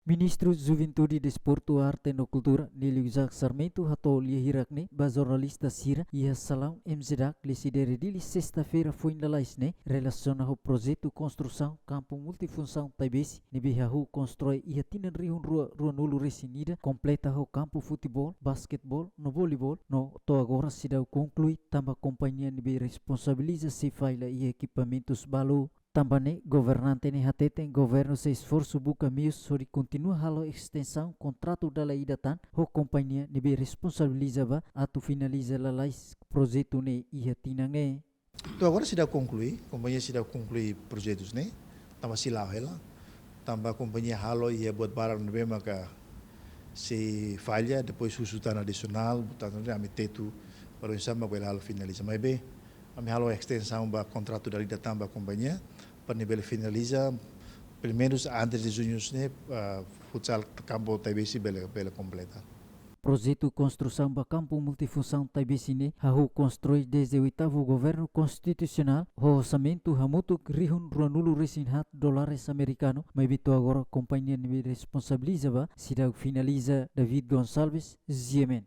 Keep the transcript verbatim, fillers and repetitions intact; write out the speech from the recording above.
Ministru Juventude, Desportu, Arte no Kultura, Nélio Isaac Sarmento, hato'o lia hirak ne'e ba jornalista sira iha salaun M Z D A C Lisidere Dili, sesta-feira foin lalais ne'e, relasiona ho projetu konstrusaun kampu multifunsaun Taibesi ne'ebé hahú konstroi iha tinan rihun rua ruanulu resin ida, kompleta ho kampu futeból, basketeból no voleiból, no to'o agora seidauk konklui tanba kompañia ne'ebé responsabiliza sei falla iha ekipamentus balu. Tanba ne'e, governante ne'e hateten governu sei esforsu buka meius hodi kontinua halo estensaun kontratu dala ida tan ho kompañia ne'ebé responsabiliza ba atu finaliza lalais projetu ne'e iha tinan ne'e. To'o agora seidauk konklui, kompañia seidauk konklui projetus ne'e, tanba sei la'o hela, tanba kompañia halo iha buat barak ne'ebé maka sei falla, depois husu tan adisionál, portantu ne'e ami tetu para oinsá mak bele halo finaliza. Maibé, ami halo estensaun ba kontratu dala ida tan ba kompañia, para ne'e bele finaliza, pelumenus antes de juñu ne'e, ah, futsal kampu Taibesi bele, bele kompleta. Projetu konstrusaun ba kampu multifunsaun Taibesi ne'e hahú konstrui dezde oitavu governu konstitusionál, ho orsamentu hamutuk rihun ruanulu resin haat dólares amerikanu, maibé to'o agora kompañia ne'ebé responsabiliza ba seidauk finaliza. David Gonçalves, G M N.